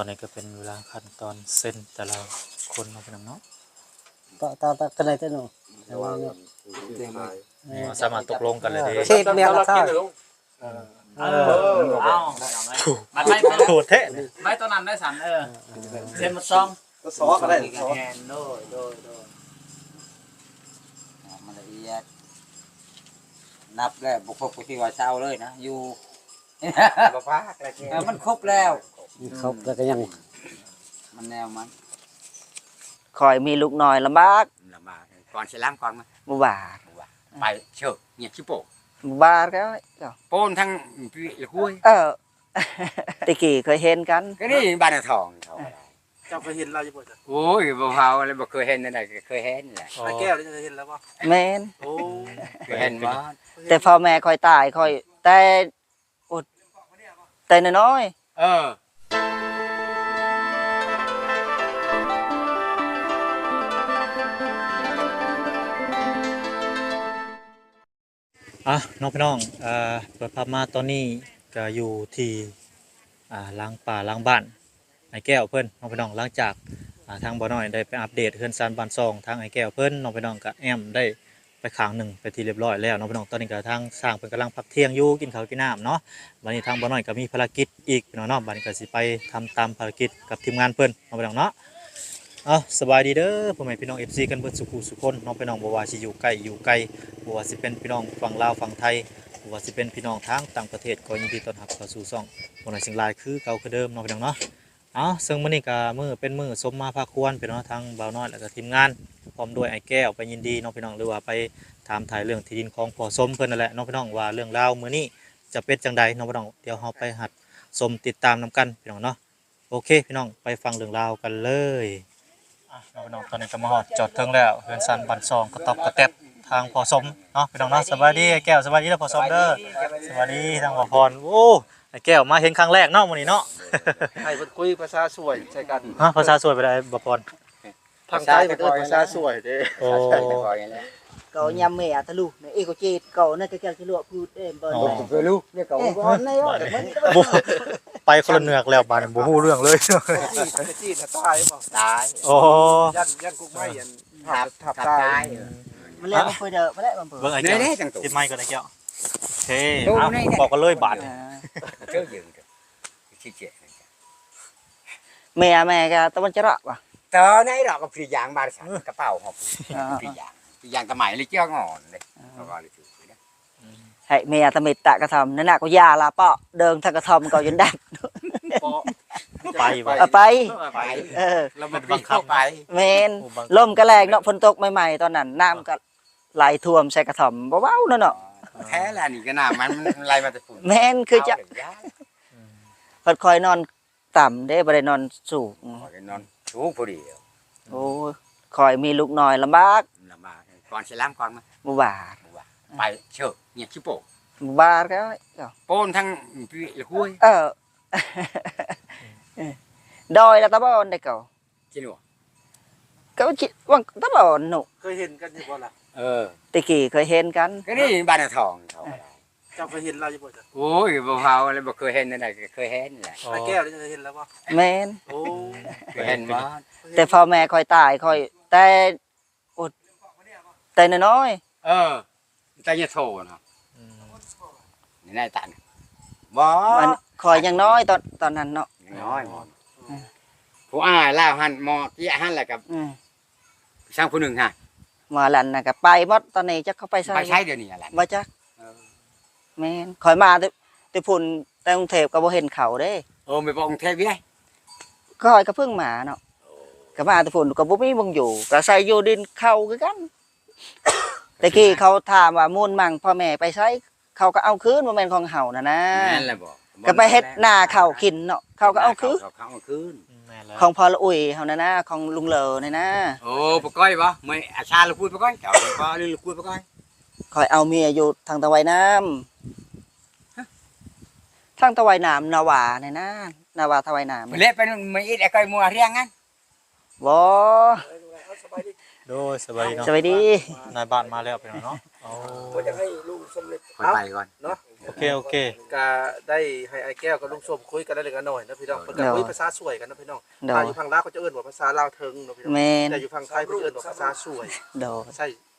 ຕອນນີ້ກໍເປັນເວລາຂັ້ນຕອນເຊັນແຕ່ລະຄົນເນາະ ພີ່ນ້ອງເນາະ. ຕາ ຕາ ຕາ ກັນໄດ້ແຕ່ເນາະ ແຕ່ວ່າ ເອີ ສາມາດຕົກລົງກັນໄດ້ເດ້. ເຂດແນວລະຊາດ ເອີ ເອີ ເອົາ ບັດໄປໂຫດແທ້ ໄປຕົວນັ້ນໄດ້ຊັ້ນ ເອີ ເຊັນໝົດຊອງ ກໍຊອກກໍໄດ້ ແມ່ນ ໂດຍ ໂດຍ ໂດຍ ມັນລະອຽດ ນັບແລ້ວບໍ່ຄົບກໍຊິວ່າເຊົາເລີຍນະ ຢູ່ ບໍ່ພາກແລ້ວ ເອີ ມັນຄົບແລ້ວ ມັນຄົບແລ້ວກໍຍັງ ມັນແນວມັນ ຂ້ອຍມີລູກນ້ອຍລຳບາກ ລຳບາກ ກ່ອນຊິລຳກ່ອນມາ ບໍ່ວ່າ ບໍ່ວ່າ ໄປເຊີຍຽກຊິໂປ ບໍ່ວ່າກໍ ໂປນທັງປີລະຫ້ວຍ ເອີ ແຕ່ກີ້ເຄີຍເຫັນກັນ ກໍນີ້ບ້ານນາທອງເຂົາ ເຈົ້າເຄີຍເຫັນລາວຢູ່ບໍ່? ໂອ້ຍ ບໍ່ເຮົາແລ້ວ ບໍ່ເຄີຍເຫັນແນວໃດ ກໍເຄີຍເຫັນແຫຼະ. ອໍ ອ້າຍແກ້ວນີ້ເຄີຍເຫັນແລ້ວບໍ່? ແມ່ນ ໂອ້ ເຄີຍເຫັນບໍ່? ແຕ່ພໍ່ແມ່ຂ້ອຍຕາຍ ຂ້ອຍແຕ່ ໂອ ແຕ່ນ້ອຍໆ ເອີ ອ່ະເນາະ ພີ່ນ້ອງ ເອີ ເປີດພາບມາຕອນນີ້ກໍຢູ່ທີ່ ອ່າ ຫຼັງປ່າຫຼັງບ້ານອ້າຍແກ້ວເພິ່ນເນາະ ພີ່ນ້ອງ. ຫຼັງຈາກ ອ່າ ທາງບ່າວນ້ອຍໄດ້ໄປອັບເດດເຮືອນຊານບ້ານຊ່ອງທາງອ້າຍແກ້ວເພິ່ນເນາະ ພີ່ນ້ອງ ກໍແອ້ມໄດ້ໄປຂ້າງໜຶ່ງເປັນທີ່ລຽບຮ້ອຍແລ້ວເນາະ ພີ່ນ້ອງ. ຕອນນີ້ກໍທາງຊ່າງເພິ່ນກຳລັງພັກທ່ຽງຢູ່ ກິນເຂົ້າກິນນ້ຳເນາະ. ບັດນີ້ທາງບ່າວນ້ອຍກໍມີພາລະກິດອີກ ພີ່ນ້ອງເນາະ. ບັດນີ້ກໍຊິໄປທຳຕາມພາລະກິດກັບທີມງານເພິ່ນເນາະ ພີ່ນ້ອງເນາະ. ເອົາ ສະບາຍດີເດີ ພໍ່ແມ່ພີ່ນ້ອງ ເອັຟຊີ ກັນເບິດສູ່ຜູ້ສູ່ຄົນເນາະ ພີ່ນ້ອງ. ບໍ່ວ່າຊິຢູ່ໃກ້ຢູ່ໄກ ບໍ່ວ່າຊິເປັນພີ່ນ້ອງຝັ່ງລາວຝັ່ງໄທ ບໍ່ວ່າຊິເປັນພີ່ນ້ອງທາງຕ່າງປະເທດ ກໍຍິນດີຕ້ອນຮັບເຂົ້າສູ່ຊ່ອງບ່າວນ້ອຍຊຽງລາຍຄືເກົ່າຄືເດີມເນາະ ພີ່ນ້ອງເນາະ. ເອົາ ເຊິ່ງມື້ນີ້ກໍມື້ເປັນມື້ສົມມາພາຄວນ ພີ່ນ້ອງ ທັງບ່າວນ້ອຍ ແລ້ວກໍທີມງານ ພ້ອມດ້ວຍອ້າຍແກ້ວ ໄປຍິນດີເນາະ ພີ່ນ້ອງ ຫຼືວ່າໄປຖາມຖ່າຍເລື່ອງທີ່ດິນຂອງພໍ່ສົມເພິ່ນນັ້ນແຫຼະເນາະ ພີ່ນ້ອງ ວ່າເລື່ອງລາວມື້ນີ້ຈະເປັນຈັ່ງໃດເນາະ ພີ່ນ້ອງ. ດຽວເຮົາໄປຮັບຊົມຕິດຕາມນຳກັນ ພີ່ນ້ອງເນາະ. ໂອເຄ ພີ່ນ້ອງ ໄປຟັງເລື່ອງລາວກັນເລີຍ. ອ່ະ ພີ່ນ້ອງ ຕອນນີ້ກໍມາຮອດຈອດເຖິງແລ້ວ ເຮືອນຊານບ້ານຊ່ອງກະຕອບກະແຕັບທາງພໍ່ສົມເນາະ ພີ່ນ້ອງເນາະ. ສະບາຍດີອ້າຍແກ້ວ ສະບາຍດີເດີພໍ່ສົມເດີ ສະບາຍດີທັງບ່າວພອນ. ໂອ້ ອ້າຍແກ້ວມາເຫັນຄັ້ງແລກເນາະມື້ນີ້ເນາະ ໃຫ້ເພິ່ນຄຸຍພາສາຊ່ວຍໃສ່ກັນ. ຮະ ພາສາຊ່ວຍໄປໄດ້ບ່າວພອນ? ທາງໄທເພິ່ນເອີ້ນພາສາຊ່ວຍເດ້. ໂອ້ ກໍຍາມແມ່ອາຕະລຸນເອໂກເຈດກໍນະກະແກລະໂລະພູດເດ້ບໍ່ ບໍ່ໄປລູກເດ້ກໍບໍ່ໄດ້ ບໍ່ ໄປຄົນລະເໜືອກແລ້ວ ບາດນີ້ບໍ່ຮູ້ເລື່ອງເລີຍ. ຈີນ ຈີນຕາຍບໍ່? ຕາຍ. ໂອ້ ຢ້ານ ຢ້ານກົກໄມ້ອັນ ທັບ ທັບຕາຍ. ມັນແລ້ວມັນເປີດເດີ ມັນແລ້ວມັນເປີດ. ເບິ່ງໄອ້ແກ້ວ ຕິດໄມກ່ອນໄອ້ແກ້ວ. ເອີ ບອກກັນເລີຍບາດນີ້. ເຈົ້າຢືນ ຊິເຈ ແມ່ ແມ່ກໍຕາວັນຈະເລາະບໍ່? ຕາໄນເລາະກໍພຍາຍາມບາດສັນ ກະເປົາຫົບ ພຍາຍາມ ພຍາຍາມຕາໄມເລີຍເຈົ້າງອນເດ້. ເອີ ເຂົາວ່າເລີຍຖືກເດ້. ໃຫ້ແມ່ຕາເມັດຕະກະທ່ອມ ນັ້ນນະ ກໍຢ່າລະເປາະ ເດີງທາງກະທ່ອມກໍຢູ່ດັກ ເປາະ ໄປບໍ່? ເອົາໄປ ໄປ ເອີ ແລ້ວມັນບັງຄັບໄປ. ແມ່ນ ລົມກໍແຮງເນາະ ຝົນຕົກໃໝ່ໆ ຕອນນັ້ນ ນ້ຳກໍໄຫຼຖ້ວມໃສ່ກະທ່ອມ ບໍ່ເວົ້າເນາະ ເນາະ. ແທ້ລະ ອັນນີ້ກໍນ້ຳມັນ ມັນໄຫຼມາແຕ່ພຸ້ນ. ແມ່ນ ຄືຈະ ເອົາເລີຍ ຍາຍ ເພິ່ນຄອຍນອນ ຕ່ຳເດ້ ບໍ່ໄດ້ນອນສູງ. ຂ້ອຍນອນສູງຜູ້ດຽວ. ໂອ້ຍ ຂ້ອຍມີລູກນ້ອຍລຳບາກ ລຳບາກ. ກ່ອນຊິລຳກ່ອນມາ ບໍ່ວ່າ ບໍ່ວ່າ ໄປເຊີຍຽກຊິໂປ ບໍ່ວ່າກໍ ໂປນທັງປີລະຫ້ວຍ. ເອີ ດອຍລະຕະບອນໄດ້ເຂົາ ຊິໜວກ ກໍຊິຫວັງຕະບອນເນາະ. ເຄີຍເຫັນກັນຢູ່ບໍ່ລະ? ເອີ ແຕ່ກີ້ເຄີຍເຫັນກັນ ກໍນີ້ບ້ານນາທອງເຂົາ. ເຈົ້າເຄີຍເຫັນລາວຢູ່ບໍ່? ໂອ້ຍ ບໍ່ເຮົາແລ້ວ ບໍ່ເຄີຍເຫັນແນວໃດ ກໍເຄີຍເຫັນແຫຼະ. ອ້າຍແກ້ວນີ້ເຄີຍເຫັນລາວບໍ່? ແມ່ນ. ໂອ້ ເຄີຍເຫັນບໍ່? ແຕ່ພໍ່ແມ່ຂ້ອຍຕາຍ ຂ້ອຍແຕ່ ໂອ ແຕ່ນ້ອຍໆ. ເອີ ແຕ່ຍະໂທນະ. ອືມ ນີ້ນາຍຕານ ບໍ່ ມັນ ຂ້ອຍຍັງນ້ອຍຕອນ ຕອນນັ້ນເນາະ ຍັງນ້ອຍ. ອືມ ຜູ້ອ້າຍລາວຫັ້ນ ໝໍ້ເກຍຫັ້ນ ແລ້ວກໍ ອືມ ຊ່າງຜູ້ໜຶ່ງຫັ້ນ ໝໍ້ລັນນະກໍໄປໝົດ. ຕອນນີ້ຈັກເຂົາໄປໃສ ໄປໃສດຽວນີ້ອະລັນ ບໍ່ຈັກ. ເອີ ແມ່ນ ຂ້ອຍມາແຕ່ ແຕ່ພຸ້ນ ແຕ່ກຸງເທບກໍບໍ່ເຫັນເຂົາເດ້. ໂອ້ ໄປບໍ່ກຸງເທບເດ້? ຂ້ອຍກໍເພິ່ງມາເນາະ. ໂອ້ ກໍມາແຕ່ພຸ້ນກໍບໍ່ມີບ່ອນຢູ່ ກໍອາໄສຢູ່ດິນເຂົາຄືກັນ. ແຕ່ກີ້ເຂົາຖາມວ່າມູນມັງພໍ່ແມ່ໄປໃສ ເຂົາກໍເອົາຄືນ ບໍ່ແມ່ນຂອງເຮົານະນາ. ແມ່ນແລ້ວບໍ່? ກໍໄປເຮັດນາເຂົາກິນເນາະ ເຂົາກໍເອົາຄືນ. ເຂົາກໍເອົາຄືນ. ແມ່ນແລ້ວ ຂອງພໍ່ລະອຸຍເຮົານະນາ ຂອງລຸງເລີນະນາ. ໂອ້ ປະກ້ອຍບໍ່? ເມື່ອຍອາຊາລະກູດປະກ້ອຍ ເຈົ້າກໍລືລະກູດປະກ້ອຍ. ຂ້ອຍເອົາເມຍຢູ່ທາງຕາໄວນ້ຳ ທາງຕາໄວນ້ຳ ນາວານີ້ນະ ນາວາຕາໄວນ້ຳ. ເລະໄປເມື່ອອີດ ໄອ້ກ້ອຍມົວຮຽງຫັ້ນ. ບໍ່ ໂດຍ ສະບາຍດີເນາະ ສະບາຍດີ. ນາຍບ້ານມາແລ້ວ ພີ່ນ້ອງເນາະ. ໂອ້ ບໍ່ຢາກໃຫ້ລຸງສຳເລັດ ຂ້ອຍໄປກ່ອນເນາະ. ໂອເຄ ໂອເຄ ກະໄດ້ໃຫ້ອ້າຍແກ້ວກັບລຸງສົມຄຸຍກັນເລັກໆນ້ອຍໆເນາະພີ່ນ້ອງ. ເພິ່ນກະ ໂດຍ ຄຸຍພາສາສວຍກັນເນາະພີ່ນ້ອງ. ໂດຍ ຖ້າຢູ່ຝັ່ງລາວເຂົາຈະເອີ້ນວ່າພາສາລາວເທິງເນາະພີ່ນ້ອງ. ແມ່ນ ແຕ່ຢູ່ຝັ່ງໄທເພິ່ນເອີ້ນວ່າພາສາສວຍ. ໂດຍ ໃຊ້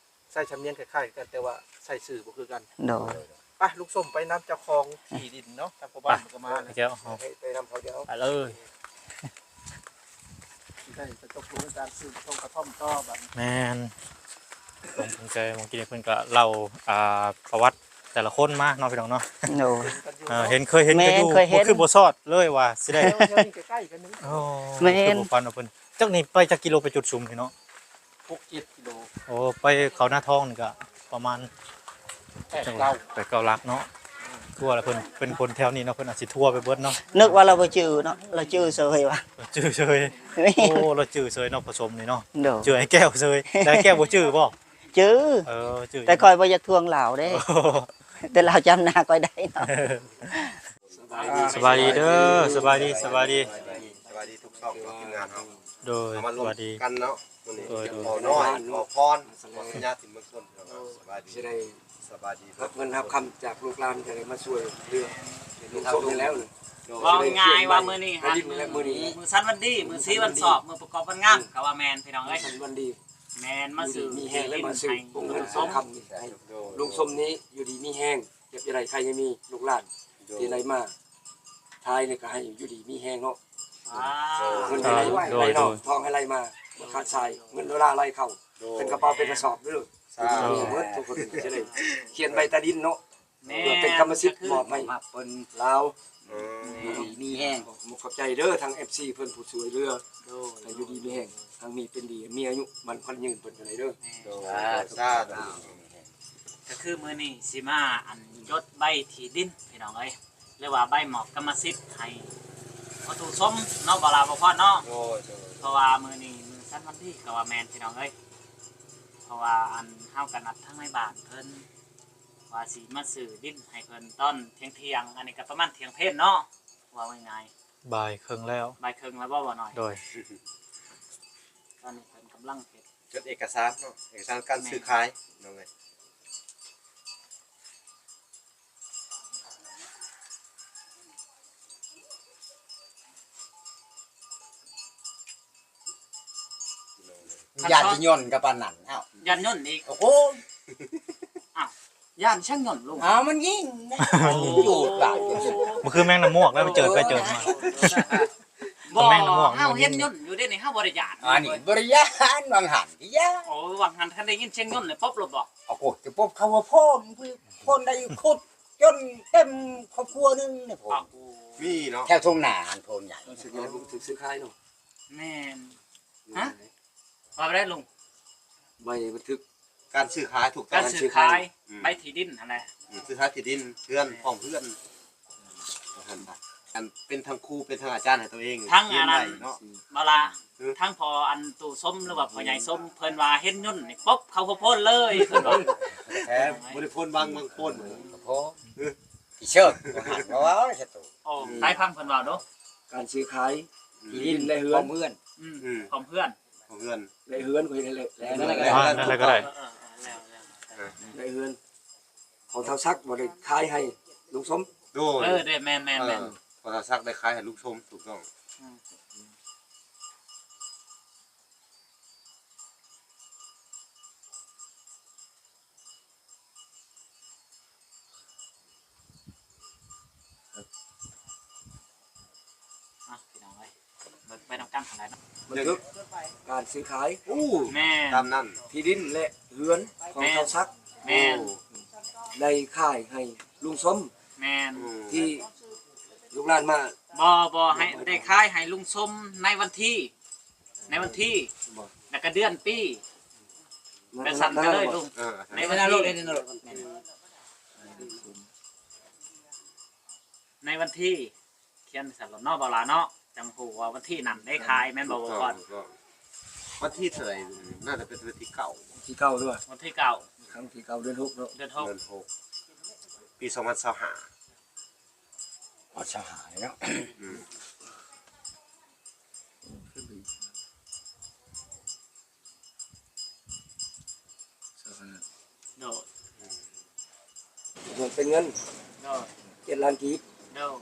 ໃຊ້ສຳນຽງຄ້າຍໆກັນ ແຕ່ວ່າໃຊ້ຊື່ບໍ່ຄືກັນ. ໂດຍ ໄປ ລຸງສົມໄປນຳເຈົ້າຂອງທີ່ດິນເນາະ ທາງພໍ່ບ້ານເພິ່ນກະມາ ໄປນຳເຂົາເຈົ້າ ໄປເລີຍ. ໄດ້ໄປຕົກລົງການຊື້ກະທ່ອມຕໍ່ບັດນີ້. ແມ່ນ ລົງເຖິງໃຈ ເມື່ອກີ້ນີ້ເພິ່ນກະເລົ່າ ອ່າ ປະຫວັດແຕ່ລະຄົນມາເນາະພີ່ນ້ອງເນາະ. ໂດຍ ເອີ ເຫັນ ເຄີຍເຫັນ ແມ່ນ ກັນຢູ່ ເຄີຍເຫັນ ບໍ່ຄືບໍ່ຊອດເລີຍວ່າຊິໄດ້. ແຖວນີ້ໃກ້ໆກັນເລີຍ. ໂອ້ ແມ່ນ ຄືບໍ່ຝັນວ່າເພິ່ນ ຈັກນີ້ໄປຈັກກິໂລ ໄປຈຸດສຸມພີ່ນ້ອງ? ຫົກເຈັດກິໂລ. ໂອ້ ໄປເຂົ້ານາທອງນີ້ກະປະມານ ແປດເກົ້າ ແປດເກົ້າຫຼັກເນາະ. ອືມ ຄືວ່າລະເພິ່ນເປັນຄົນແຖວນີ້ເນາະ ເພິ່ນອາດຊິທົ່ວໄປເບິດເນາະ. ນຶກວ່າລາວບໍ່ຈື່ເນາະ ລາວຈື່ເສີຍວ່າ ຈື່ເສີຍ. ແມ່ນ ໂອ້ ລາວຈື່ເສີຍເນາະ ພໍ່ສົມນີ້ເນາະ. ໂດຍ ຈື່ອ້າຍແກ້ວເສີຍ ແຕ່ອ້າຍແກ້ວບໍ່ຈື່ບໍ່? ຈື່ ເອີ ຈື່ ແຕ່ຂ້ອຍບໍ່ຢາກທວງລາວເດ້. ໂອ້ ແຕ່ລາວຈຳໜ້າຂ້ອຍໄດ້ເນາະ. ສະບາຍດີເດີ ສະບາຍດີ ສະບາຍດີ ສະບາຍດີ ສະບາຍດີທຸກຊ່ອງເນາະ ທີມງານເຮົາ. ໂດຍ ເຮົາມາລວມກັນເນາະມື້ນີ້. ໂດຍ ຂໍນ້ອຍ ຂໍພອນ ຂໍສັນຍາສິນມົງຄົນ. ໂດຍ ສະບາຍດີ ຊິໄດ້ ສະບາຍດີ ຮັບເງິນຮັບຄຳຈາກລູກຫຼານ ຈະໄດ້ມາຊ່ວຍເຫຼືອລຸງສົມນີ້ແລ້ວ. ໂດຍ ເວົ້າງ່າຍວ່າມື້ນີ້ຫັ້ນ ມື້ສັນວັນດີ ມື້ສີວັນຊອບ ມື້ປະກອບວັນງາມ ກະວ່າແມ່ນພີ່ນ້ອງເອີຍ. ສັນວັນດີ ແມ່ນ ມາຊື້ທີ່ດິນໃຫ້ລຸງສົມ ໃຫ້ລຸງສົມນີ້ຢູ່ດີມີແຮງ ເຈັບຢ່າໄດ້ໄຂ້ຢ່າມີ ລູກຫຼານ ໂດຍ ທີ່ໄຫຼມາຖ່າຍນີ້ກະໃຫ້ຢູ່ດີມີແຮງເນາະ. ສາທຸ ເງິນໃຫ້ໄຫຼ ໂດຍ ໄຫຼເນາະ ໂດຍ ທອງໃຫ້ໄຫຼມາບໍ່ຂາດສາຍ ເງິນໂດລາໄຫຼເຂົ້າ ໂດຍ ເປັນກະເປົາເປັນກະສອບເດີ. ສາທຸ ເບິດທຸກຄົນຈະໄດ້ຂຽນໃບຕາດິນເນາະ. ແມ່ນ ເພື່ອເປັນກຳມະສິດມອບໃຫ້ເພິ່ນລາວ. ອືມ ຢູ່ດີມີແຮງ ຂອບໃຈເດີ ທັງເອັຟຊີເພິ່ນຜູ້ຊ່ວຍເຫຼືອ. ໂດຍ ໃຫ້ຢູ່ດີມີແຮງ ທັງມີເປັນດີ ມີອາຍຸໝັ້ນຂວັນຍືນເພິ່ນກະໄດ້ເດີ. ໂດຍ ສາທຸ ສາທຸ. ກະຄືມື້ນີ້ຊິມາ ອັນ ຈົດໃບທີ່ດິນພີ່ນ້ອງເອີຍ ຫຼືວ່າໃບມອບກຳມະສິດໃຫ້ພໍ່ຕູ້ສົມເນາະ ບໍ່ລາວບໍ່ພອນເນາະ. ໂດຍ ໂດຍ ເພາະວ່າມື້ນີ້ມື້ສັນວັນດີກະວ່າແມ່ນພີ່ນ້ອງເອີຍ. ເພາະວ່າ ອັນ ເຮົາກະນັດທາງນາຍບ້ານເພິ່ນ ວ່າຊິມາຊື້ດິນໃຫ້ເພິ່ນຕອນທ່ຽງໆ ອັນນີ້ກະປະມານທ່ຽງເພນເນາະ ເວົ້າງ່າຍໆ ບ່າຍເຄິ່ງແລ້ວ ບ່າຍເຄິ່ງແລ້ວບໍ່ ບໍ່ນ້ອຍ? ໂດຍ ຕອນນີ້ເພິ່ນກຳລັງເຮັດ ຈົດເອກະສານເນາະ ເອກະສານການ ແມ່ນ ຊື້ຂາຍ ພີ່ນ້ອງເອີຍ. ຢ້ານຊິຍ່ອນກະປານນັ້ນ. ອ້າວ ຢ້ານຍ່ອນອີກ. ໂອ້ໂຫ ອ້າວ ຢ້ານຊ່າງຍ່ອນລຸງ. ອ້າວ ມັນຍິງນະ. ໂອ້ ມັນຢູ່ຫຼາຍ. ບໍ່ຄືແມງນ້ຳມວກແລ້ວ ໄປເຈີໄປເຈີມາ. ບໍ່ ແມງນ້ຳມວກ ເຮົາເຫັນຍ່ອນຢູ່ເດ້ນີ້ ເຮົາບໍ່ໄດ້ຢ້ານ. ອັນນີ້ບໍ່ໄດ້ຢ້ານ ຫວັງຫັນກະຢ້ານ. ໂອ້ ຫວັງຫັນຄັນໄດ້ຍິນສຽງຍ່ອນນີ້ປົບໂລດບໍ່? ໂອ້ໂຫ ຈະປົບເຂົາວ່າພ້ອມ ຄົນໄດ້ຂຸດຈົນເຕັມຄອບຄົວໜຶ່ງນີ້ພຸ້ນ. ມີເນາະ ແຖວທົ່ງນາຫັ້ນໂພນໃຫຍ່. ຖືກຊື້ຂາຍເນາະ. ແມ່ນ. ຮະ? ວ່າໄປໄດ້ລຸງ? ໃບບັນທຶກການຊື້ຂາຍ ຖືກຕ້ອງ ການຊື້ຂາຍ ອືມ ໃບທີ່ດິນຫັ້ນແຫຼະ. ອືມ ຊື້ຂາຍທີ່ດິນ ເຮືອນ ແມ່ນ ພ້ອມເຮືອນ ອັນເປັນທັງຄູເປັນທັງອາຈານໃຫ້ຕົວເອງ ທັງອັນນັ້ນເນາະ ບໍ່ລະ ທັງພໍ່ອັນຕູ້ສົມ ຫຼືວ່າພໍ່ໃຫຍ່ສົມ ເພິ່ນວ່າເຫັນຍົນນີ້ປົບເຂົ້າຫົວໂພນເລີຍ ເພິ່ນວ່າ. ແທ້ ບໍ່ໄດ້ໂພນບາງ ບາງໂພນ ທີ່ເຊີກ ບໍ່ເວົ້າ ໂອ້ ໃຫ້ຟັງເພິ່ນເວົ້າດູ. ການຊື້ຂາຍທີ່ດິນ ແລະ ເຮືອນ ອືມ ຂອງເພື່ອນ ຂອງເຮືອນ ແລະ ເຮືອນ ແລະ ເຮືອນ ແລະ ເຮືອນ ແລະ ເຮືອນ ແລະ ເຮືອນ ແລະ ເຮືອນ ເອີ ເອີ ແລ້ວ ແລ້ວ ແລ້ວ ເອີ ແລະ ເຮືອນ ຂອງທ້າວສັກບໍ່ໄດ້ຂາຍໃຫ້ລຸງສົມ. ໂດຍ ເອີ ແມ່ນໆໆ ເອີ ພໍ່ທ້າວສັກໄດ້ຂາຍໃຫ້ລຸງສົມ ຖືກຕ້ອງ. ອືມ ອ່ະ ພີ່ນ້ອງເອີຍ ເບິ່ງໄປນຳກັນຫັ້ນແຫຼະເນາະ ບັນທຶກການຊື້ຂາຍ. ໂອ້ ແມ່ນ ຕາມນັ້ນ ທີ່ດິນ ແລະ ເຮືອນຂອງ ແມ່ນ ທ້າວສັກ. ແມ່ນ ໂອ້ ໄດ້ຂາຍໃຫ້ລຸງສົມ. ແມ່ນ ອືມ ທີ່ລູກຫຼານມາ ບໍ່ ບໍ່ ໃຫ້ ໄດ້ຂາຍໃຫ້ລຸງສົມໃນວັນທີ ໃນວັນທີ ບໍ່ ແລ້ວກະເດືອນປີ ແລ້ວກະສັນກະເລີຍລຸງ ເອີ ໃນວັນທີ ໃນວັນທີ ຂຽນໃສ່ສັນໂລດເນາະ ບໍ່ຫຼາເນາະ ຈັ່ງຮູ້ວ່າວັນທີນັ້ນໄດ້ຂາຍ ແມ່ນບໍ່ ບໍ່ກ່ອນ? ວັນທີເທົ່າໃດ? ໜ້າຈະເປັນວັນທີເກົ້າ ທີເກົ້າດ້ວຍ ວັນທີເກົ້າ ຄັ້ງທີເກົ້າ ເດືອນຫົກເນາະ ເດືອນຫົກ ເດືອນຫົກ ປີສອງພັນຊາວຫ້າ. ຮອດຊາວຫ້າແລ້ວເນາະ ອືມ ໂດຍ ເງິນເປັນເງິນ ໂດຍ ເຈັດລ້ານກີບ. ໂດຍ.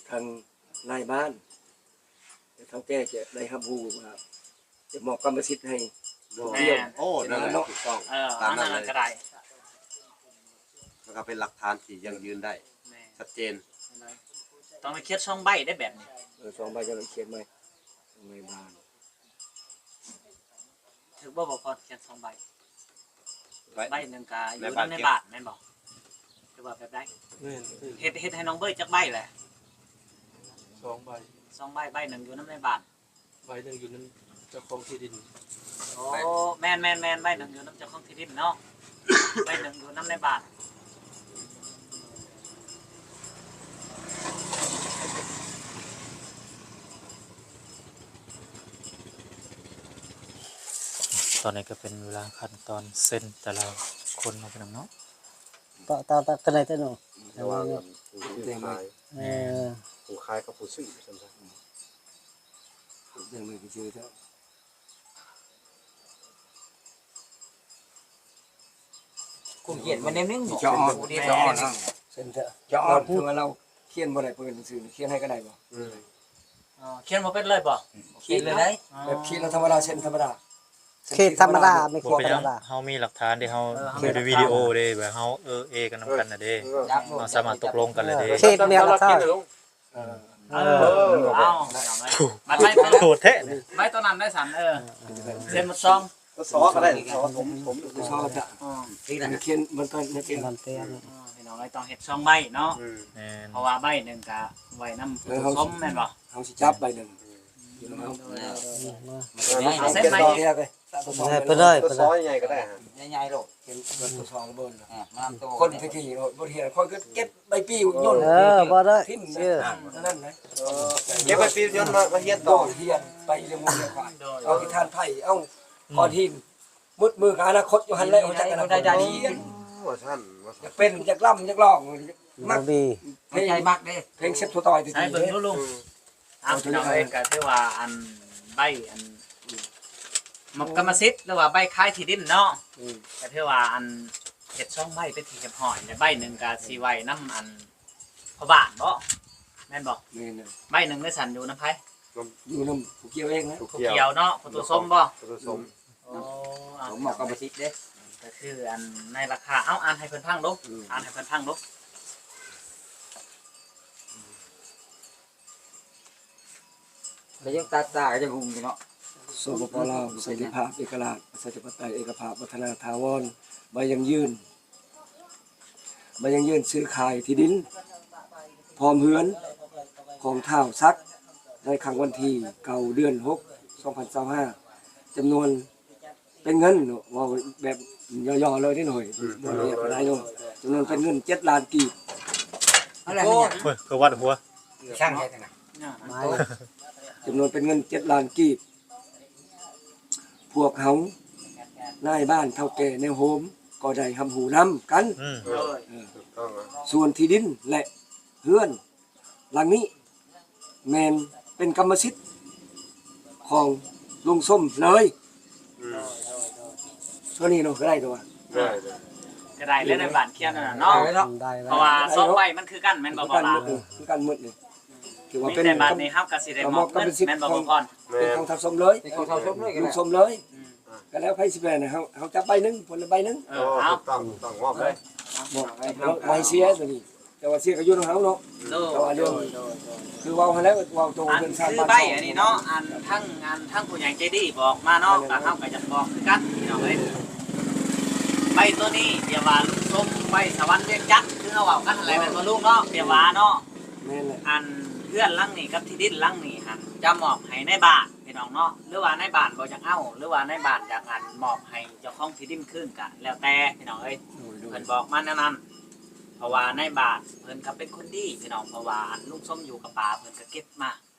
ທາງນາຍບ້ານ ແລະ ເຖົ້າແກ່ຈະໄດ້ຮັບຮູ້ວ່າ ຈະມອບກຳມະສິດໃຫ້ ແມ່ນ ໂອ້ ນັ້ນແຫຼະ ເນາະ ຖືກຕ້ອງ ເອີ ຕາມນັ້ນເລີຍ ອັນນັ້ນກໍໄດ້ ແລ້ວກໍເປັນຫຼັກຖານທີ່ຢັ້ງຢືນໄດ້ ແມ່ນ ຊັດເຈນ. ຕ້ອງໄດ້ຂຽນສອງໃບໄດ້ແບບນີ້ ເອີ ສອງໃບ ຈັ່ງໄດ້ຂຽນໃໝ່ ໃນບ້ານ. ຖືກບໍ່ ບໍ່ພອນ ຂຽນສອງໃບ ໃບ ໃບໜຶ່ງກະຢູ່ນຳໃນບ້ານແມ່ນບໍ່ ຫຼືວ່າແບບໃດ? ແມ່ນ ຖືກ. ເຮັດ ເຮັດໃຫ້ນ້ອງເບີຍຈັກໃບແຫຼະ? ສອງໃບ. ສອງໃບ ໃບໜຶ່ງຢູ່ນຳໃນບ້ານ ໃບໜຶ່ງຢູ່ນຳເຈົ້າຂອງທີ່ດິນ. ໂອ້ ແມ່ນໆໆ ໃບໜຶ່ງຢູ່ນຳເຈົ້າຂອງທີ່ດິນເນາະ ໃບໜຶ່ງຢູ່ນຳໃນບ້ານ. ຕອນນີ້ກໍເປັນເວລາຂັ້ນຕອນເຊັນແຕ່ລະຄົນເນາະ ພີ່ນ້ອງເນາະ ຕາ ຕາ ຕາ ກະໄດ້ແຕ່ເນາະ ແຕ່ວ່າ ແຕ່ງ ເອີ ຜູ້ຂາຍກັບຜູ້ຊື້ ວ່າຊັ້ນຊະ ແຕ່ງໄປຊື້ເຖາະ. ຄູຂຽນມາແນວໜຶ່ງ ຈະອ່ອນ ຈະອ່ອນ ເຊັນເຖາະ ຈະອ່ອນ ຄືວ່າລາວຂຽນບໍ່ໄດ້ ເປີດໜັງສື ຂຽນໃຫ້ກໍໄດ້ບໍ່? ເອີ ຂຽນບໍ່ເປັນເລີຍບໍ່? ຂຽນເລີຍໄດ້ ແບບຂຽນທຳມະດາ ເຊັນທຳມະດາ ເຂດທຳມະດາ ມີຂຽນທຳມະດາ ເຮົາມີຫຼັກຖານເດ້ ເຮົາ ເອີ ເຮົາມີວິດີໂອເດ້ ແບບເຮົາ ເອີ ເອກັນນຳກັນນະເດ້ ເຮົາສາມາດຕົກລົງກັນລະເດ້ ເຂດແນວລະເທົ່າ ເອີ ເອີ ເອົາ ບັດໄປໂຫດແທ້ ໄປໂຕນັ້ນໄດ້ສັນ ເອີ ເຊັນໝົດຊອງ ຊອກະໄດ້ ຊອກ ຜົມ ຜົມ ຊອກະ ອືມ ຂຽນມັນກໍຂຽນ ເອີ ພີ່ນ້ອງເອີຍ ຕ້ອງເຮັດສອງໃບເນາະ ອືມ ແມ່ນ ເພາະວ່າໃບໜຶ່ງກະໄວ້ນຳຜູ້ສົມແມ່ນບໍ່? ເຮົາຊິຈັບໃບໜຶ່ງ ອືມ ຢູ່ນຳເຮົາ ເອົາເຊັນໃໝ່ອີກ ເອົາໂຕຊອງ ເອົາໂຕຊອງ ເອົາໂຕຊອງ ເອົາໂຕຊອງ ເອົາໂຕຊອງ ເອົາໂຕຊອງ ເບິ່ງ ອ່າ ມາໂຕ ຄົນທີ່ ທີ່ບໍ່ໄດ້ຮຽນ ຂ້ອຍກໍເກັບໃບປິວຍົນ ເອີ ບໍ່ໄດ້ ຖິ້ມ ເອີ ນັ້ນນະ ເກັບໃບປິວຍົນມາ ມາຮຽນຕໍ່ ຮຽນໄປຮຽນໝູຮຽນຄວາຍ ໂດຍ ເອົາທີ່ທ່ານໄພ ເອົາ ອືມ ກ້ອນຫີນ ໝົດມືກັບອະນາຄົດຢູ່ຫັ້ນແຫຼະ ຮູ້ຈັກອະນາຄົດ ວ່າຊັ້ນ ວ່າຊັ້ນ ຢາກເປັນ ຢາກລ່ຳ ຢາກຮ້ອງ ມັກ ເພງ ໃຈມັກເດ້ ເພງເຊັບທົ່ວຕ່ອຍ ໃຊ້ເບິ່ງດູລຸງ ອືມ ອ້າວ ພີ່ນ້ອງເອີຍ ກໍຖືວ່າອັນໃບອັນ ອືມ ມອບກຳມະສິດ ຫຼືວ່າໃບຂາຍທີ່ດິນເນາະ ອືມ ກໍຖືວ່າອັນເຮັດສອງໃບເປັນທີ່ຮຽບຮ້ອຍ ແລະໃບໜຶ່ງກໍຊິໄວ້ນຳອັນພໍ່ບ້ານບໍ ແມ່ນບໍ່? ແມ່ນ ໃບໜຶ່ງໄດ້ສັນຢູ່ນຳໃຜ? ຢູ່ນຳຜູ້ກ່ຽວເອງນະ ຜູ້ກ່ຽວເນາະ ຜູ້ຕົວສົມບໍ? ຜູ້ຕົວສົມ ອືມ ໂອ້ ເອົາ ມອບກຳມະສິດເດ້ ກໍຄືອັນໃນລາຄາ ເອົາ ອ່ານໃຫ້ເພິ່ນຟັງດູ ອືມ ອ່ານໃຫ້ເພິ່ນຟັງດູ ແລ້ວຍັງຕາ ຕາກໍຍັງຮຸ່ງຢູ່ເນາະ ສປປ ລາວ ສັນຕິພາບ ເອກະລາດ ປະຊາທິປະໄຕ ເອກະພາບ ວັດທະນາຖາວອນ ໃບຢັ້ງຢືນ ໃບຢັ້ງຢືນຊື້ຂາຍທີ່ດິນ ພ້ອມເຮືອນຂອງທ້າວສັກ ໃນຄັ້ງວັນທີເກົ້າ ເດືອນຫົກ ສອງພັນຊາວຫ້າ ຈຳນວນ ເປັນເງິນເນາະ ເວົ້າແບບຫຍໍ້ໆເລີຍເດ້ໜ້ອຍ ອືມ ບໍ່ລະອຽດປານໃດເນາະ ຈຳນວນເປັນເງິນເຈັດລ້ານກີບ ໂອ້ຍ ຄືວັດຫົວ ຊ່າງໃຫຍ່ແທ້ນະ ຈຳນວນເປັນເງິນເຈັດລ້ານກີບ ພວກເຮົາ ນາຍບ້ານ ເຖົ້າແກ່ ແນວໂຮມ ກໍໄດ້ຮັບຮູ້ນຳກັນ ອືມ ເອີ ຖືກຕ້ອງ ສ່ວນທີ່ດິນ ແລະ ເຮືອນ ຫຼັງນີ້ແມ່ນເປັນກຳມະສິດຂອງລຸງສົມເລີຍ ອືມ ໂຕນີ້ເນາະ ກໍໄດ້ຕົວະ ໄດ້ ກໍໄດ້ແລ້ວ ໃນບ້ານຂຽນນັ້ນນະເນາະ ໄດ້ແລ້ວ ເພາະວ່າສອງໃບມັນຄືກັນແມ່ນບໍ່ ຄືກັນໝົດນີ້ ຄືກັນໝົດນີ້ ຖືວ່າເປັນ ມີແຕ່ບາດນີ້ເຮົາກໍຊິໄດ້ມອບເງິນ ແມ່ນບໍ່ ແມ່ນ ບໍ່ພອນ ເປັນຂອງທ້າວສົມເລີຍ ເປັນຂອງທ້າວສົມເລີຍ ລຸງສົມເລີຍ ອືມ ກໍແລ້ວໃຜຊິແມ່ນ ເຮົາ ເຮົາຈັບໃບໜຶ່ງ ຄົນລະໃບໜຶ່ງ ເອີ ເອົາ ຕ້ອງ ຕ້ອງມອບເລີຍ ມອບ ບໍ່ໃຫ້ເສຍຕົວນີ້ ແຕ່ວ່າເສຍກໍຢູ່ນຳເຮົາເນາະ ໂດຍ ແຕ່ວ່າເລື່ອງ ໂດຍ ໂດຍ ໂດຍ ຄືເວົ້າຫັ້ນແຫຼະ ເວົ້າໂຕ ອັນ ເລື່ອງຊານ ຄືໃບອັນນີ້ເນາະ ອັນທັງ ອັນທັງຜູ້ໃຫຍ່ໃຈດີບອກມາເນາະ ກໍເຮົາກໍຢາກບອກຄືກັນພີ່ນ້ອງເອີຍ ໃບໂຕນີ້ ທີ່ວ່າລຸງສົມ ໄປສະຫວັນວຽງຈັນ ຄືເຮົາເວົ້າກັນຫັ້ນແຫຼະ ແມ່ນບໍ່ລຸງເນາະ ທີ່ວ່າເນາະ ແມ່ນແຫຼະ ອັນເຮືອນຫຼັງນີ້ກັບທີ່ດິນຫຼັງນີ້ຫັ້ນ ຈະມອບໃຫ້ນາຍບ້ານ ພີ່ນ້ອງເນາະ ຫຼືວ່ານາຍບ້ານບໍ່ຢາກເອົາ ຫຼືວ່ານາຍບ້ານຢາກ ອັນ ມອບໃຫ້ເຈົ້າຂອງທີ່ດິນຄືນ ກະແລ້ວແຕ່ພີ່ນ້ອງເອີຍ ໂດຍ ໂດຍ ເພິ່ນບອກມາແນວນັ້ນ ເພາະວ່ານາຍບ້ານເພິ່ນກໍເປັນຄົນດີພີ່ນ້ອງ ເພາະວ່າ ອັນ ລຸງສົມຢູ່ກັບປ້າເພິ່ນກໍເກັບມາ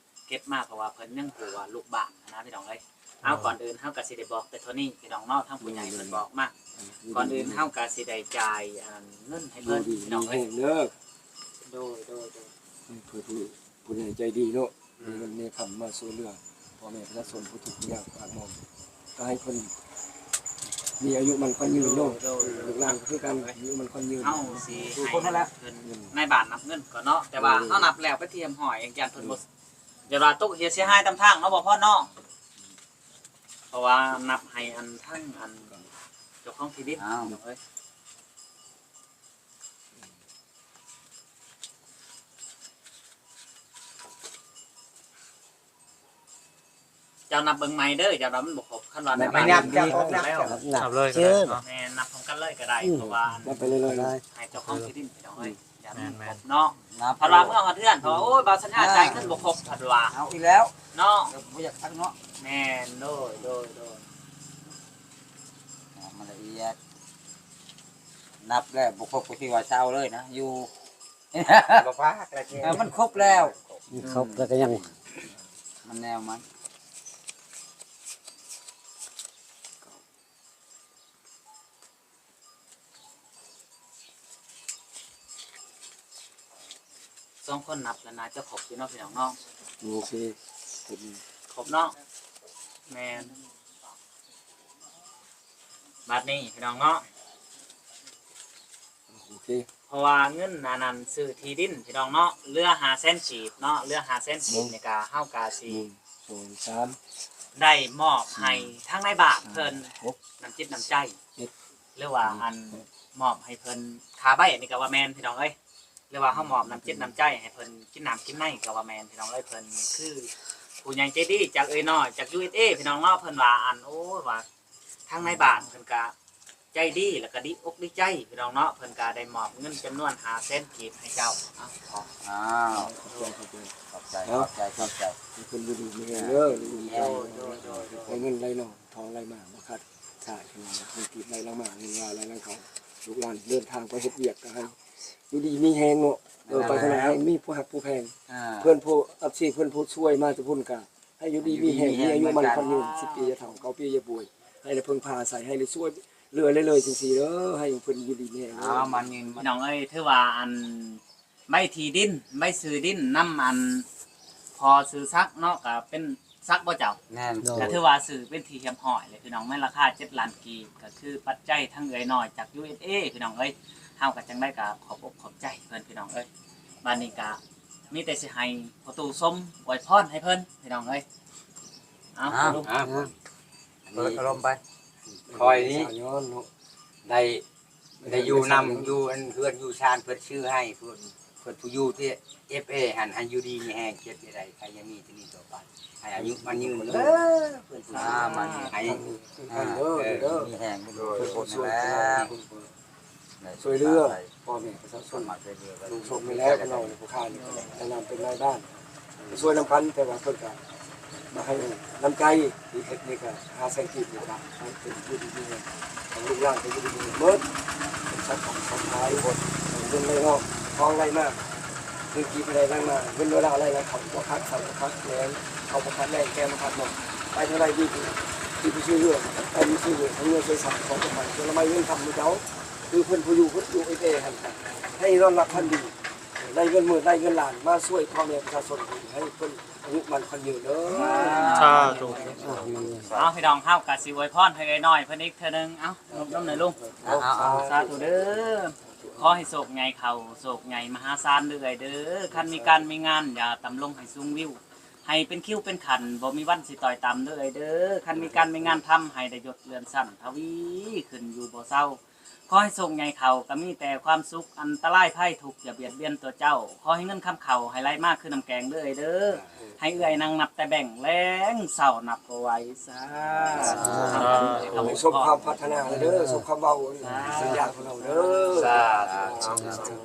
ເກັບມາ ເພາະວ່າເພິ່ນຍັງຮູ້ວ່າລູກບ້ານຫັ້ນນະພີ່ນ້ອງເອີຍ ເອົາ ໂດຍ ກ່ອນອື່ນເຮົາກໍຊິໄດ້ບອກແຕ່ເທົ່ານີ້ພີ່ນ້ອງເນາະ ທາງຜູ້ໃຫຍ່ ໂດຍ ເພິ່ນບອກມາ ໂດຍ ກ່ອນອື່ນເຮົາກໍຊິໄດ້ຈ່າຍ ອັນ ເງິນໃຫ້ເພິ່ນ ໂດຍ ພີ່ນ້ອງເອີຍ ໂດຍ ໂດຍ ໂດຍ ເພິ່ນຜູ້ ຜູ້ໃຫຍ່ໃຈດີເນາະ ອືມ ມີເງິນມີຄຳມາຊ່ວຍເຫຼືອ ພໍ່ແມ່ປະຊາຊົນຜູ້ທຸກຜູ້ຍາກປາກໝອນ ກໍໃຫ້ເພິ່ນມີອາຍຸໝັ້ນຂວັນຍືນເນາະ. ໂດຍ ໂດຍ ລູກຫຼານກໍຄືກັນ ອາຍຸໝັ້ນຂວັນຍືນ ເຮົາຊິໃຫ້ເພິ່ນ ນາຍບ້ານນັບເງິນກ່ອນເນາະ. ແຕ່ວ່າ ໂດຍ ເຮົານັບແລ້ວເປັນທີ່ຮຽບຮ້ອຍ ຢ່າງຢ້ານເພິ່ນບໍ່ ໂດຍ ຢ່າວ່າຕົກເຫຍເສຍຫາຍຕາມທາງເນາະ ບໍ່ພອນເນາະ. ເພາະວ່ານັບໃຫ້ອັນທັງອັນເຈົ້າຂອງທີ່ດິນ ອ້າວ ເອີຍ ເຈົ້ານັບເບິ່ງໃໝ່ເດີ ເຈົ້າວ່າມັນບໍ່ຄົບ. ຄັນວ່າໃນບ້ານນັບ ນັບ ນັບ ນັບເລີຍກໍໄດ້ເນາະ ແມ່ນ ນັບພ້ອມກັນເລີຍກໍໄດ້ ອືມ ເພາະວ່າ ນັບໄປເລື້ອຍໆ ໃຫ້ເຈົ້າຂອງທີ່ດິນ ພີ່ນ້ອງເອີຍ ຢ່າໃຫ້ມັນຄົບເນາະ. ນັບ ເພາະວ່າເມື່ອຮອດເຮືອນ ເພາະວ່າ ໂອ້ຍ ບ່າວສັນຍາ ອ່າ ຈ່າຍເງິນບໍ່ຄົບ ເພິ່ນວ່າ ເອົາອີກແລ້ວເນາະ ບໍ່ຢາກຕັກເນາະ. ແມ່ນ ໂດຍ ໂດຍ ໂດຍ ມັນລະອຽດ ນັບແລ້ວບໍ່ຄົບກໍຄືວ່າເຊົາເລີຍນະ ຢູ່ ບໍ່ພາກແລ້ວ ເອີ ມັນຄົບແລ້ວ ມັນຄົບແລ້ວກໍຍັງ ມັນແນວມັນ ສອງຄົນນັບແລ້ວໜ້າຈະຄົບຢູ່ເນາະ ພີ່ນ້ອງເນາະ. ໂອເຄ ຄົບ ຄົບເນາະ ແມ່ນ. ບາດນີ້ພີ່ນ້ອງເນາະ ໂອເຄ ເພາະວ່າເງິນອັນນັ້ນຊື້ທີ່ດິນພີ່ນ້ອງເນາະ ເຫຼືອຫ້າແສນກີບເນາະ ເຫຼືອຫ້າແສນກີບນີ້ກະ ເຮົາກະຊິ ໜຶ່ງ ສອງ ສາມ ໄດ້ມອບໃຫ້ ສີ່ ທາງນາຍບ້ານເພິ່ນ ຫ້າ ຫົກ ນ້ຳຈິດນ້ຳໃຈ ເຈັດ ຫຼືວ່າອັນ ແປດ ມອບໃຫ້ເພິ່ນຄ່າໃບ ອັນນີ້ກະວ່າແມ່ນພີ່ນ້ອງເອີຍ ຫຼືວ່າເຮົາມອບນ້ຳຈິດນ້ຳໃຈໃຫ້ເພິ່ນກິນນ້ຳກິນໃນກໍວ່າແມ່ນພີ່ນ້ອງເອີຍ. ເພິ່ນຄືຜູ້ໃຫຍ່ໃຈດີຈາກເອື້ອຍນ້ອຍຈາກ ຢູເອສເອ ພີ່ນ້ອງເນາະ ເພິ່ນວ່າອັນ ໂອ້ ວ່າທາງນາຍບ້ານເພິ່ນກະໃຈດີ ແລ້ວກະດີອົກດີໃຈພີ່ນ້ອງເນາະ ເພິ່ນກະໄດ້ມອບເງິນຈຳນວນຫ້າແສນກີບໃຫ້ເຈົ້າ. ເອົາ ອ້າວ ຂອບໃຈ ຂອບໃຈ ຂອບໃຈ ຂອບໃຈ ໃຫ້ເພິ່ນຢູ່ດີມີແຮງເດີ ໂດຍ ໂດຍ ໂດຍ ໃຫ້ເງິນໄຫຼນອງ ທອງໄຫຼມາບໍ່ຂາດສາຍ ເງິນກີບໄຫຼຫຼັງມາ ເງິນລາວໄຫຼຫຼັງເຂົ້າ ລູກຫຼານເດີນທາງໄປເຮັດວຽກກໍໃຫ້ຢູ່ດີມີແຮງເນາະ. ເອີ ໄປທາງໃດໃຫ້ມີຜູ້ຮັກຜູ້ແພງ ອ່າ ເພື່ອນຜູ້ອັບຊີ ເພື່ອນຜູ້ຊ່ວຍມາແຕ່ພຸ້ນກໍໃຫ້ຢູ່ດີມີແຮງ ຢູ່ດີມີແຮງ ມີອາຍຸໝັ້ນຂວັນຍືນ ສິບປີຢ່າເຖົ້າ ເກົ້າປີຢ່າປ່ວຍ ໃຫ້ໄດ້ເພິ່ງພາອາໄສ ໃຫ້ໄດ້ຊ່ວຍເຫຼືອເລື້ອຍໆ ຈັ່ງຊີ້ເດີ ໃຫ້ເພິ່ນຢູ່ດີມີແຮງເດີ. ອ້າວ ໝັ້ນຍືນ ພີ່ນ້ອງເອີຍ ຖືວ່າອັນ ໃບທີ່ດິນ ໃບຊື່ດິນນຳອັນ ພໍ່ຊື່ສັກເນາະ ກະເປັນສັກບໍ່ເຈົ້າ? ແມ່ນ ກະຖືວ່າຊື້ເປັນທີ່ຮຽບຮ້ອຍແລ້ວພີ່ນ້ອງ ໃນລາຄາເຈັດລ້ານກີບ ກະຄືປັດໄຈທາງເອື້ອຍນ້ອຍຈາກ ຢູເອສເອ ພີ່ນ້ອງເອີຍ ເຮົາກະຈັ່ງໃດກະຂອບອົກຂອບໃຈເພິ່ນພີ່ນ້ອງເອີຍ. ບາດນີ້ກະມີແຕ່ຊິໃຫ້ພໍ່ຕູ້ສົມອວຍພອນໃຫ້ເພິ່ນພີ່ນ້ອງເອີຍ. ເອົາ ເອົາ ເປີດພັດລົມໄປ ຂ້ອຍນີ້ ໄດ້ ໄດ້ຢູ່ນຳ ຢູ່ອັນເຮືອນຢູ່ຊານເພິ່ນຊື້ໃຫ້ ເພິ່ນ ເພິ່ນຜູ້ຢູ່ທີ່ ເອຟເອ ຫັ້ນ ໃຫ້ຢູ່ດີມີແຮງ ເຈັບຢ່າໄດ້ ໄຂ້ຢ່າມີ ແຕ່ນີ້ຕໍ່ໄປ ໃຫ້ອາຍຸໝັ້ນຍືນເດີ ເພິ່ນຜູ້ ອ່າ ໃຫ້ ອ່າ ເດີ ເອີ ເດີ ມີແຮງ ໂດຍ ເພິ່ນຜູ້ຊ່ວຍ ຊ່ວຍເຫຼືອພໍ່ແມ່ປະຊາຊົນ ລຸງສົມນີ້ແຫຼະ ເນາະ ຜູ້ຄ້ານີ້ ໃນນາມເປັນນາຍບ້ານ ຊ່ວຍນຳກັນ ແຕ່ວ່າເພິ່ນກະມາໃຫ້ນ້ຳໃຈທີ່ເຮັດນີ້ກະຫ້າແສນກີບນີ້ກະໃຫ້ເປັນຢູ່ດີມີແຮງ ທາງລູກຫຼານກະຢູ່ດີມີແຮງໝົດ ເປັນສັດຂອງສັດຫຼາຍຄົນ ເງິນໄຫຼອອກ ທອງໄຫຼມາ ເງິນກີບໄຫຼມາ ເງິນໂດລາໄຫຼເຂົ້າ ບໍ່ຂາດເຂົ້າບໍ່ຂາດແກງ ເຂົ້າບໍ່ຂາດແກງ ແກງບໍ່ຂາດໝໍ້ ໄປທາງໃດມີທີ່ ທີ່ໄປຊ່ວຍເຫຼືອ ໄປມີຊ່ວຍເຫຼືອ ທັງເງິນຊ່ວຍສາງ ຂອງເຈົ້າ ຜົນລະໄມ້ເງິນຄຳໝູ່ເຈົ້າ ຄືເພິ່ນຜູ້ຢູ່ ຢູ່ເອເອ ຫັ້ນ ໃຫ້ນອນຫຼັບຝັນດີ ໄດ້ເງິນໝື່ນໄດ້ເງິນລ້ານ ມາຊ່ວຍພໍ່ແມ່ປະຊາຊົນ ໃຫ້ເພິ່ນອາຍຸໝັ້ນຂວັນຍືນເດີ ສາທຸ. ເອົາ ພີ່ນ້ອງ ເຮົາກະຊິອວຍພອນໃຫ້ເອື້ອຍນ້ອຍເພິ່ນອີກເທື່ອໜຶ່ງ ເອົາ ລົບນຳໜ້ອຍລຸງ ເອົາ ເອົາ ສາທຸເດີ ຂໍໃຫ້ໂຊກໃຫຍ່ເຂົ້າ ໂຊກໃຫຍ່ມະຫາສານເລື້ອຍເດີ ຄັນມີການມີງານ ຢ່າຕ່ຳລົງ ໃຫ້ສູງວິວ ໃຫ້ເປັນຄິວເປັນຂັ້ນ ບໍ່ມີວັນຊິຕ້ອຍຕ່ຳເດີ້ເອື້ອຍເດີ ຄັນມີການມີງານທຳ ໃຫ້ໄດ້ຍົດເລື່ອນຊັ້ນ ທະວີຂຶ້ນຢູ່ບໍ່ເຊົາ ຂໍໃຫ້ໂຊກໃຫຍ່ເຂົ້າ ກະມີແຕ່ຄວາມສຸກ ອັນຕະລາຍໄພທຸກ ຢ່າບຽດບຽນຕົວເຈົ້າ ຂໍໃຫ້ເງິນຄຳເຂົ້າ ໃຫ້ໄຫຼມາຄືນ້ຳແກງເດີ້ເອື້ອຍເດີ ໃຫ້ເອື້ອຍນັ່ງນັບແຕ່ແບັງ ແລງເຊົ້ານັບບໍ່ໄຫວ ສາທຸ ໃຫ້ສົມຄວາມປາດຖະໜາເດີ້ ສົມຄວາມເວົ້າ ສັນຍາຂອງເຮົາເດີ້ ສາທຸ.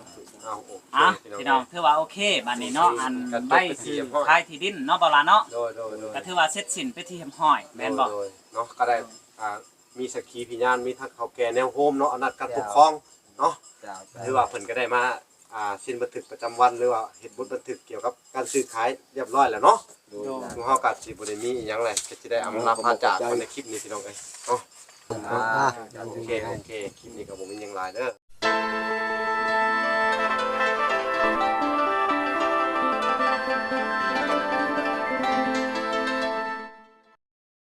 ເອົາ ພີ່ນ້ອງ ຖືວ່າໂອເຄ ບາດນີ້ເນາະ ອັນໃບຊື້ຂາຍທີ່ດິນເນາະ ບ່າວຫຼ້າເນາະ ໂດຍ ໂດຍ ໂດຍ ກະຖືວ່າເສັດສິ້ນເປັນທີ່ຮຽບຮ້ອຍ ແມ່ນບໍ່? ໂດຍ ໂດຍ ເນາະ ກະໄດ້ ອ່າ ມີສັກຂີພະຍານ ມີທັງເຖົ້າແກ່ແນວໂຮມເນາະ ອຳນາດການປົກຄອງເນາະ ເຈົ້າ ຖືວ່າເພິ່ນກະໄດ້ມາ ອ່າ ເຊັນບັນທຶກປະຈຳວັນ ຫຼືວ່າເຮັດບົດບັນທຶກກ່ຽວກັບການຊື້ຂາຍຮຽບຮ້ອຍແລ້ວເນາະ ໂດຍ ໂດຍ ພວກເຮົາກະຊິບໍ່ໄດ້ມີອີ່ຫຍັງແຫຼະ ກະຊິໄດ້ອຳລາພາຈາກກັນໃນຄລິບນີ້ ພີ່ນ້ອງເອີຍເນາະ ອ່າ ໂອເຄ ໂອເຄ ຄລິບນີ້ກະບໍ່ມີຫຍັງຫຼາຍເດີ້.